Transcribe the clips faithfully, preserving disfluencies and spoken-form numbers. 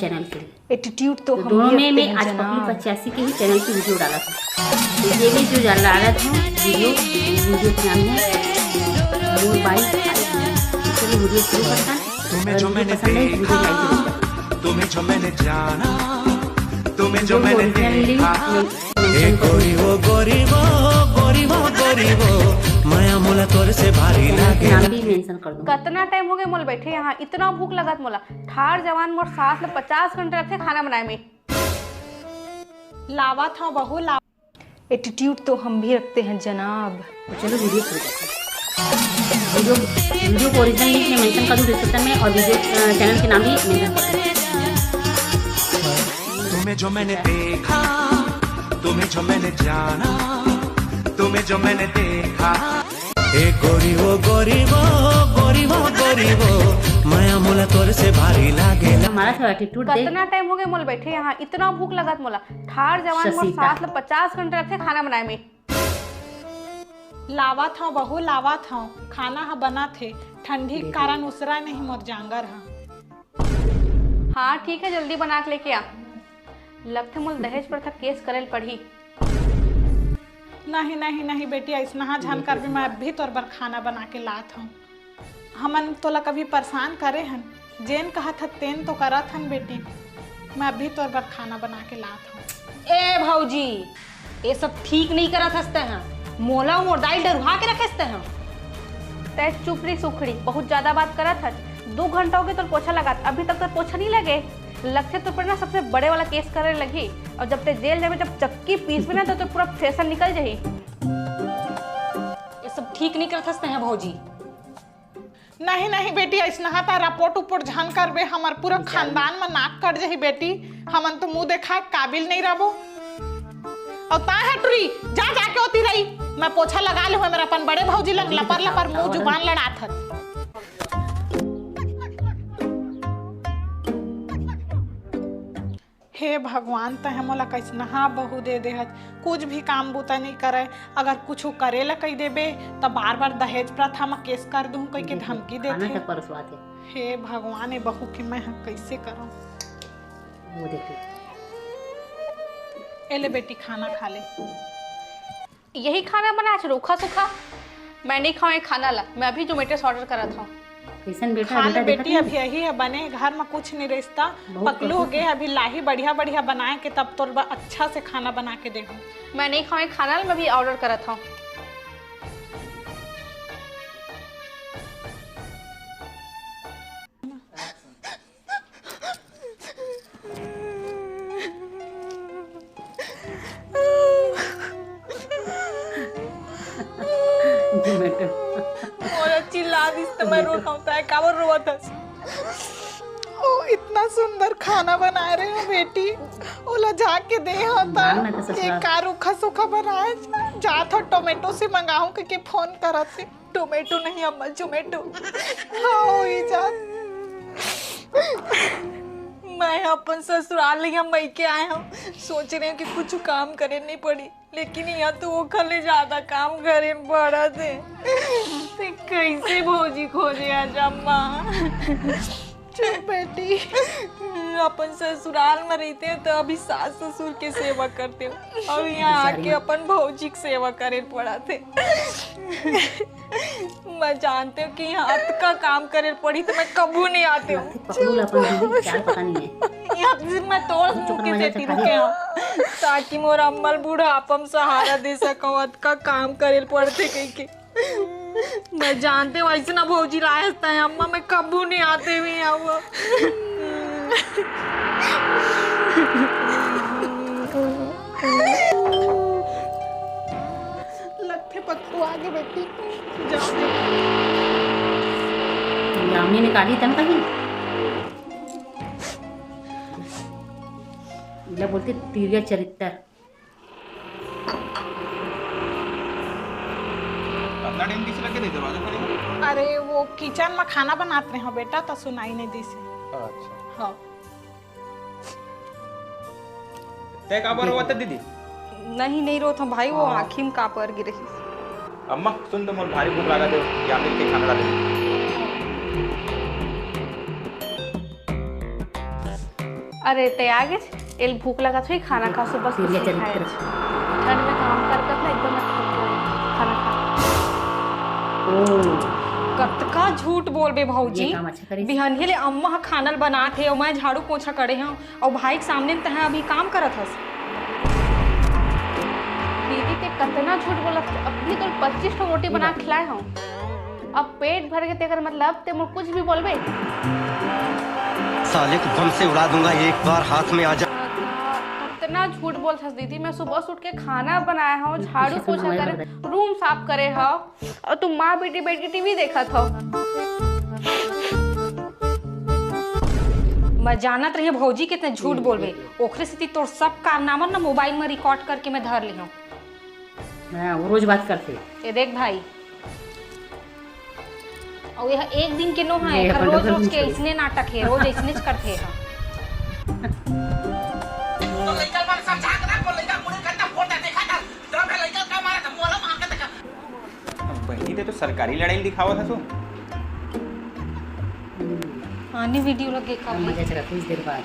Attitude तो तो हम दोनों भी में रखते मैं हैं आज पकड़ी जनाब। पचासी के ही चैनल की वीडियो डाला था। तो ये भी जो डाल रहा था वीडियो, वीडियो के नाम है मोर बाई। चलिए वीडियो शुरू करता है। तुम्हें जो मैंने देखा, तुम्हें जो मैंने जाना, तुम्हें जो मैंने देखा। ए गोरी वो, गोरी वो, गोरी वो, गोरी वो, माया मोला तोर से भारी लागे। नाम भी मेंशन कर दूंगा। कतना टाइम हो गए मोल बैठे यहाँ, इतना भूख लगत मोला। ठार जवान मोर सास ल पचास घंटे लगथे खाना बनाए में। लावत हव बहू, लाव। एटीट्यूड तो हम भी रखते हैं जनाब। तो चलो वीडियो शुरू करते हैं। वीडियो, वीडियो को ओरिजिनल लिंक में मेंशन कर दूँ डिस्क्रिप्शन में, और वीडियो, अ, चैनल के नाम भी मेंशन कर दूँ। तुम्हें जो मैंने देखा, तुम्हें जो मैंने जाना, तुम्हें जो मैंने देखा। ए गोरी वो, गोरी वो, गोरी वो, गोरी वो, माया मोला तोर से भारी लागे। हमारा थोड़ा एटीट्यूड देख। कतना टाइम हो गए मोल बैठे यहाँ, इतना भूख लगत मोला। ठार जवान मोर शशिता। सास ल पचास घंटे लगथे खाना बनाए में। लावत हव बहू, लावत हव, खाना ह बनत हे। ठंडी के कारण उसरा नहीं मोर जांगर ह। हाँ ठीक है, जल्दी बना के लेके आ। लगथे मोल दहेज प्रथा केस करे ल पड़ही। नहीं, नहीं, नहीं बेटी, अइसनहा झन करबे, मैं अभी तोर बर खाना बना के लात हव। हमन तोला कभी परेशान करे हन? जेन कहत हस तेन तो करत हन बेटी। मैं अभी तोर बर खाना बना के लात हव। ए भौजी, ये सब ठीक नहीं करत हस तैं ह। मोला अउ मोर दाई ल डरुहा के रखेस तैं ह। तैं चुप रही सुखड़ी, बहुत ज्यादा बात करत हस। दू घंटा हो गए तोर पोछा लगात, अभी तक तोर पोछा नहीं लगे। लगथे तोर पर ना सबसे बड़े वाला केस करे लगही। अउ जब तैं जेल जाबे, जब चक्की पीसबे ना, तो तोर पूरा फैशन निकल जाही। ये सब ठीक नहीं करत हस तैं ह भौजी। नहीं, नहीं बेटी, अइसनहा त रपोट उपोट झन करबे, हमर पूरा खानदान म नाक कट जाही बेटी। हमन तो मुंह देखाए काबिल नहीं रहबो। अउ तैं ह टुरी, जा जाके ओती रही, मैं पोछा लगा ले हूँ, मेरा अपन बड़े भौजी लंग लपर लपर मुंह जुबान लड़ात हस। हे भगवान, तैं मोला कइसनहा बहू दे देहस, कुछ भी काम बूता नइ करय। अगर कुछु करे ला कहि देबे, त बार-बार दहेज प्रथा म केस कर दूं कहिके धमकी देथे। हे भगवान, ए बहू के मैं ह कइसे करंव? ए ले बेटी, खाना खा ले। यही खाना बनाए हस रूखा सूखा? मैं नहीं खाऊँ ये खाना ला, मैं अभी Zomato से order करत हूँ। कइसन बेटा, खा ले बेटा, बेटी, अभी यही है बने, घर में कुछ नहीं रिस त, पकलू हो गए, अभी लाही बढ़िया बढ़िया बनाए के, तब तोर बर अच्छा से खाना बना के देहूँ। मैं नहीं खाऊँ ये खाना ला, मैं अभी order करत हूँ। मोला चिल्ला दिस त मैं रो खाऊं, तैं काबर रोवत हस? ओ इतना सुंदर खाना बनाए रहे हो बेटी, ओला जाके दे हो त। ये का रूखा सूखा बनाए, जात हो Zomato से मंगाऊं कहिके फोन करत हे। Zomato नहीं अम्मा, Zomato। हाँ, वही जात। मैं अपन ससुराल या मइके आए हूँ, सोच रहे हूँ कि कुछ काम करे नहीं पड़ी, लेकिन यहाँ तो ओखर ले ज्यादा काम करे पड़त हे। ते कैसे भौजी खोजे आज अम्मा? चुप बेटी। अपन ससुराल में रहते हैं तो अभी सास ससुर के सेवा करते हो, और यहाँ आके अपन भौजी के सेवा करे पड़त हे। मैं जानते हो कि यहाँ अतका काम करे पड़ी तो मैं कबू नहीं आते हो। पकड़ू ला अपन दीदी, क्या पता नहीं है। यहाँ से मैं तोड़ मुंह के देती रुके हूँ, ताकि मोर अम्मा ल बुढ़ापा में सहारा दे सको। अतका काम करे पड़ते कहिके। मैं जानते हूँ, ऐसे ना भौजी लायस तय अम्मा, मैं कबू नहीं आते हुए यहाँ वो। लगथे पक्कू आगे बेटी, जाओ। यामिनी निकाली तन कहीं। इला बोलते तिरिया चरित्र। अतना टाइम किसे लगे रे दरवाजा पर? अरे, वो किचन में खाना बनात रहे हो बेटा, तो सुनाई नहीं दिस। अच्छा। हाँ। तै काबर रोवत दीदी? नहीं, नहीं रोत हूँ भाई, वो हाँ। आँखी में कापर गिरे। अम्मा, सुन तो, मोर भारी भूख लागत हे, यामिनी के खाना ला दे। अरे, ते आ गेस, एला भूख लगत होही, खाना खा, सुबह सुबह खाए। ठंड में काम कर कर ना एकदम थक गे, खाना खा। कतका झूठ बोलबे भौजी, बिहनिया ले अम्मा ह खाना ल बनात हे अउ मैं झाड़ू पोछा करे हंव, अउ भाई के सामने तैं अभी काम करत हस। दीदी, ते कतना झूठ बोलत हस, अभी तो पच्चीस ठो रोटी बना के खिलाए हंव। अब पेट भर गे तेकर मतलब ते मोर कुछ भी बोलबे? साले को बम से उड़ा दूंगा एक बार हाथ में आ जा। कतना झूठ बोलथस दीदी, मैं सुबह से उठ के खाना बनाए हंव, झाड़ू पोछा करे, रूम साफ करे हंव, अउ तुम माँ बेटी बैठ के टीवी देखत हव। मैं जानत रहेंव भौजी के ते झूठ बोलबे, ओखरे सेती तोर सब कारनामा ना मोबाइल में रिकॉर्ड करके मैं धर ले हंव। हाँ, वो रोज बात करथे। ये देख भाई, अउ ये एक दिन के नो हे, ये एकर अपन रोज रोज के अइसने नाटक हे, रोज अइसनेच करथे ये। तो लइका मन समझा के रख, लइका पूरे घंटा फोन देखा था, तो मैं लइका का मारा था, मोला मार के देखा। बहिनी, ते तो सरकारी लड़ाई दिखावत हस। आने वीडियो लगे का? मजा चला, कुछ देर बाद।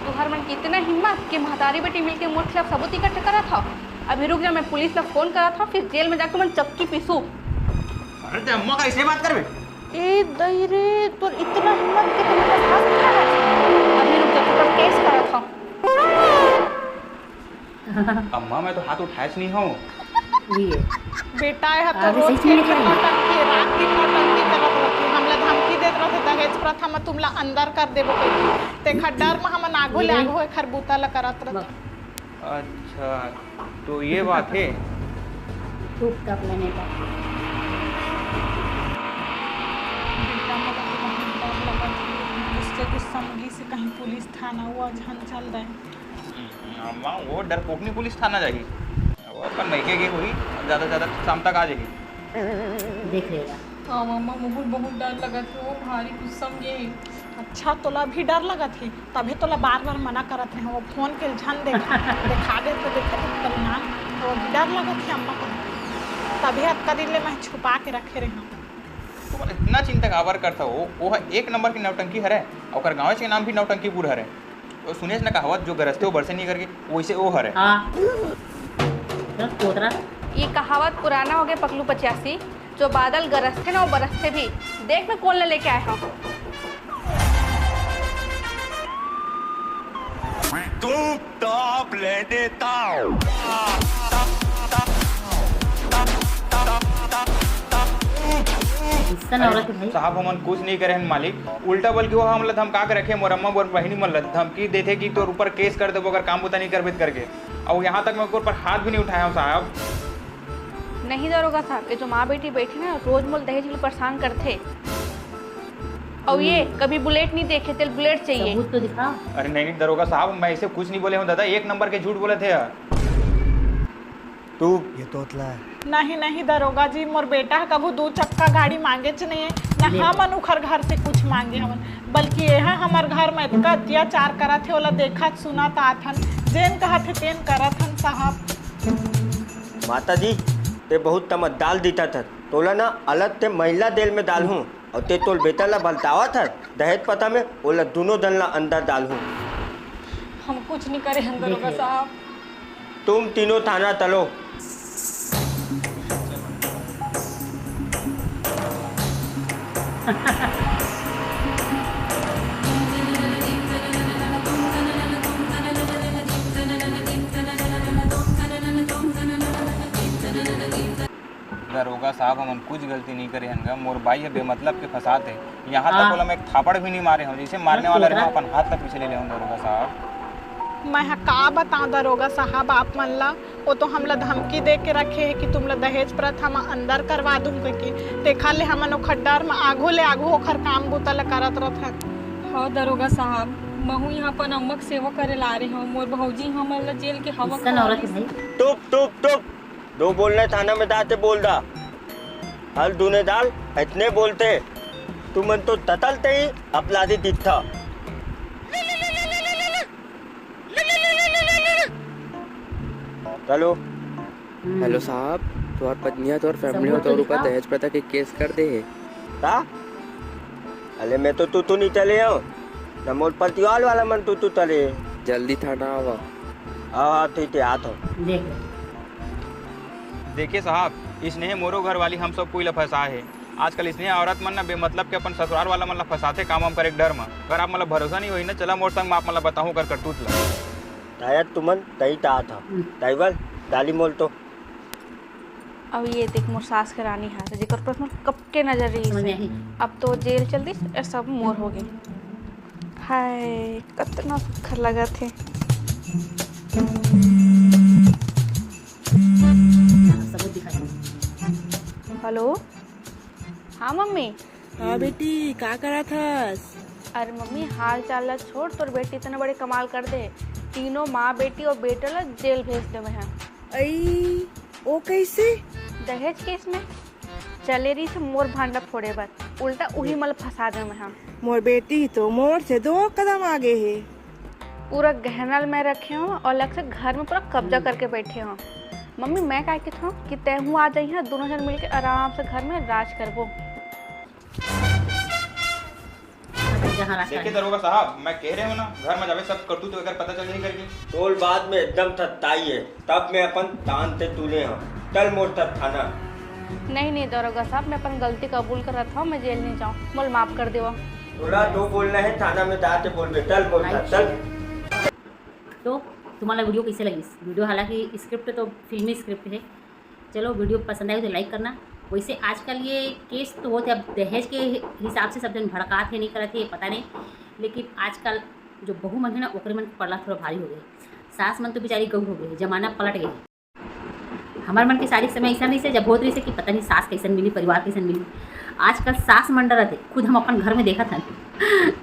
तुहर मन के इतना हिम्मत कि महतारी बेटी मिलके मोर खिलाफ सबूत इकट्ठा करत हव। अभी रुक जा, मैं पुलिस ला फोन करत हव, फिर जेल में जाके मन चक्की पीसू। अरे ते अम्मा का ऐसे बात करबे? ए दई रे, तोर इतना हिम्मत कि तू मेरे पास हाथ उठा है? अभी रुक जा, तोर केस करत हव। अम्मा, मैं तो हाथ उठाएच नहीं हूँ। बेटा, ये तो रोज के नौटंकी, रात दिन नौटंकी करत रहथे। हमला धमकी देत रहथे, दहेज प्रथा में तुमला अंदर कर देबो कहिके। तेखर डर में हमन आघू ले आघू एखर बूता ल करत रहथे। अच्छा, तो ये बात है। चुप कर ले, नहीं तो। बेटा, मोला तो बहुत डर लगत हे। गुस्से गुस्सा में गिस हे कहीं पुलिस थाना, वो झन चल दे। हम्म, अम्मा, वो डरपोकनी पुलिस थाना जाही। वो अपन मइके गे होही, ज्यादा से ज्यादा शाम तक आ जाही। देख लेगा। हाँ, अम्मा, मोहू ल बहुत डर लगत हे, वो भारी गुस्सा में गे हे। अच्छा, तोला अभी डर लगत हे, तभे तोला बार-बार मना करत रहेंव, वो फोन के झन देखा, देखा दे तो देखे तो परिणाम, तो अभी डर लगत हे अम्मा को, तभे अतका दिन ले मैं छुपा के रखे रहेंव। तुमन इतना चिंता काबर करथव? वो, वो ह एक नंबर के नौटंकी हरे, ओकर गाँव के नाम भी नौटंकीपुर हरे। वो सुनेस न कहावत, जो गरजथे वो बरसे नहीं करके, वैसे वो हरे। हाँ। चल, कोतरा। ये कहावत पुराना हो गया, पकलू पचासी। जो बादल गरजथे ना, वो बरसथे भी। देख मैं कोन ला लेके आए हंव। तुम टॉप लेने ताओ। गुस्सा ना हो रहा कि भाई। साहब, हमन कुछ नहीं करे हन मालिक, उल्टा बल्कि वो हमला धमका के रखे, मोर अम्मा मोर बहिनी मन ला धमकी देथे कि तोर ऊपर केस कर देबो अगर काम बुता नहीं करबे त करके। अउ यहाँ तक मैं ओकर ऊपर हाथ भी नहीं उठाया हूँ साहब। नहीं दरोगा साहब, ये जो माँ बेटी बैठी ना, रोज मोला दहेज के लिए परेशान करथे। अउ ये कभी बुलेट नहीं देखे, तेला बुलेट चाहिए। सबूत तो दिखा। अरे नहीं, नहीं दरोगा साहब, मैं ऐसे कुछ नहीं बोले हूँ दादा, एक नंबर के झूठ बोलथे। तू ये तोतला है। नहीं, नहीं दरोगा जी, मोर बेटा ह कभू दू चक्का गाड़ी मांगेच नहीं है, न हमन उखर घर से कुछ मांगे हवन, बल्कि ये ह हमर घर में इतना अत्याचार करत हे, ओला देखत सुनत आथन, जेन कहत हे तेन करत हन साहब। माता जी, ते बहुत तमत दाल दीता था, तोला ना अलग ते महिला देल में डालहूँ, अउ ते तोर बेटा ला बलतावत हस, दहेज पता में ओला दुनों दन ला अंदर डालहूँ। हम कुछ नहीं करे हन दरोगा साहब। तुम तीनों थाना चलो। दरोगा साहब, हमन कुछ गलती नहीं करे हन गा, मोर बाई ह बेमतलब के फंसात हे। यहाँ तक हाँ। ओला मैं एक थापड़ भी नहीं मारे हूँ, जैसे मारने वाला रहे, अपन हाथ तक पीछे ले ले हूँ दरोगा साहब। मैं ह का बताऊं दरोगा साहब आप मन ला, वो तो हमला धमकी दे के रखे हे कि तुमला दहेज प्रथा म अंदर करवा दूं कहिके। तेखर ले हमन ओखर डर म आघू ले आघू ओखर काम बूता ला करत रथन। हाँ दरोगा साहब, महू यहाँ अपन अम्मा के सेवा करे ला रहे हूँ, मोर भौजी हमन ला जेल के हवा किसन खवा औरत दिस। भाई। टुप, टुप, टुप। दो बोलना थाना में दाते बोल दा। हल दूने दाल इतने बोलते, तुमन तो ततलते ही अपलादी दिखता। हेलो। हेलो साहब, तोहर पत्नी ह तोहर फैमिली ह तोहर ऊपर दहेज प्रथा के केस कर दे हे। का? अले मैं तो तू तू नहीं चले हो, न मोर पतिवाल वाला मन तू तू चले। जल्दी थाना आवा। हाँ हाँ, ठीक है, आत हो। देख। देखिए साहब, इसने मोरो घर वाली हम सब कोई ला फंसा है। आजकल इसने औरत मन ना बेमतलब के अपन ससुराल वाला मन ला फंसाथे काम वाम करे के डर म। अगर आप मन ला भरोसा नहीं होही ना, चला मोर संग, मैं आप मन ला बताहूँ कर करतूत ला। शायद तुमन तई ता था। हम्म। ताईवाल, डाली मोल तो। अब ये देख मोर सास के रानी हाथ, जेकर ऊपर मोर कब के नजर रही। समझ में आही। अब तो जेल चल दी, सब मोर हो गई। हाय, कितना सुखर लगा थे। सबूत दिखाई। हेलो। हाँ मम्मी। हाँ बेटी, का करत हस? अरे मम्मी, हाल चाल ला छोड़, तोर बेटी इतना बड़े कमाल कर दे। तीनों माँ बेटी और बेटा ला जेल भेज दे मैं। अई, ओ कैसे? दहेज केस में चले रही से मोर भांडा फोड़े बर, उल्टा उही मन ला फंसा दे मैं। मोर बेटी तो मोर से दो कदम आगे है। पूरा गहना मैं रखे हूँ और अलग से घर में पूरा कब्जा करके बैठे हूँ। मम्मी, मैं का कहत हूँ कि तैहू आ जाइए, दोनों जन मिलके आराम से घर में राज करबो। जहाँ रास्ता देखिए है। दरोगा साहब, मैं कह रहे हूँ ना, घर में जावे सब करतूत वगैरह पता चल जाही करके। तोल बात में एकदम सच्चाई है, तब मैं अपन तान से तूले हूँ। चल मोर साथ थाना। नहीं नहीं दरोगा साहब, मैं अपन गलती कबूल करत हूँ, मैं जेल नहीं जाऊँ, मोल माफ कर देवा। तोला जो बोलना है थाना में जाके बोल दे, चल बोल, चल। तो तुम्हारा वीडियो कैसे लगी? वीडियो हालांकि स्क्रिप्ट तो फिल्मी स्क्रिप्ट है, चलो वीडियो पसंद आए तो लाइक करना। वैसे आजकल ये केस तो होते, अब दहेज के हिसाब से सब जन भड़कात है, नहीं करत है, ये पता नहीं, लेकिन आजकल जो बहू मन है ना, ओकरे मन के पड़ला थोड़ा भारी हो गए। सास मन तो बेचारी गऊ हो गई, जमाना पलट गए। हमार मन के सारी समय ऐसा नहीं से, जब होत रही से कि पता नहीं सास कैसन मिली, परिवार कैसन मिली। आजकल सास मन डरत है, खुद हम अपन घर में देखत हन।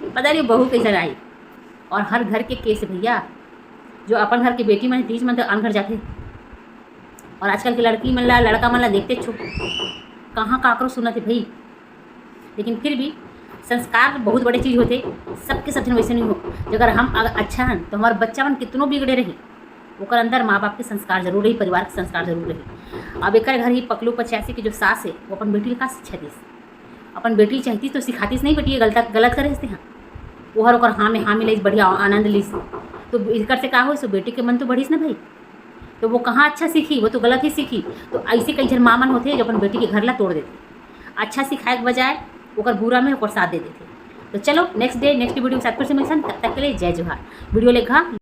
पता नहीं बहू कैसन आई। और हर घर के केस है भैया, जो अपन घर के बेटी मन, तीज मन तो अनघर जाते। और आजकल के लड़की मन ला, लड़का मन ला देखते छो, कहाँ काकरो सुनत है भाई। लेकिन फिर भी संस्कार बहुत बड़े चीज होते, सबके सब जन वैसे नहीं हो। अगर हम अगर अच्छा हन तो हमारे बच्चा मन कितनो बिगड़े रही, ओकर अंदर माँ बाप के संस्कार जरूर रही, परिवार के संस्कार जरूर रही। अब एक घर ही पकलू पचासी के जो सास है, वो अपन बेटी का शिक्षा दीस, अपन बेटी चाहती तो सिखातीस नहीं बेटी, ये गलत गलत करे हंसते हैं। वो हर ओकर हाँ में हाँ मिलाइस, बढ़िया आनंद लीस। तो इनकर से का हो, सो बेटी के मन तो बढ़ीस ना भाई। तो वो कहाँ अच्छा सीखी, वो तो गलत ही सीखी। तो ऐसे कई झन माँ मन होते जो अपन बेटी के घर ला तोड़ देते। अच्छा सिखाए के बजाय ओकर बुरा में ओकर साथ दे देते। तो चलो नेक्स्ट डे नेक्स्ट वीडियो के साथ फिर से मिलसन, तब तक के लिए जय जोहार। वीडियो लेखा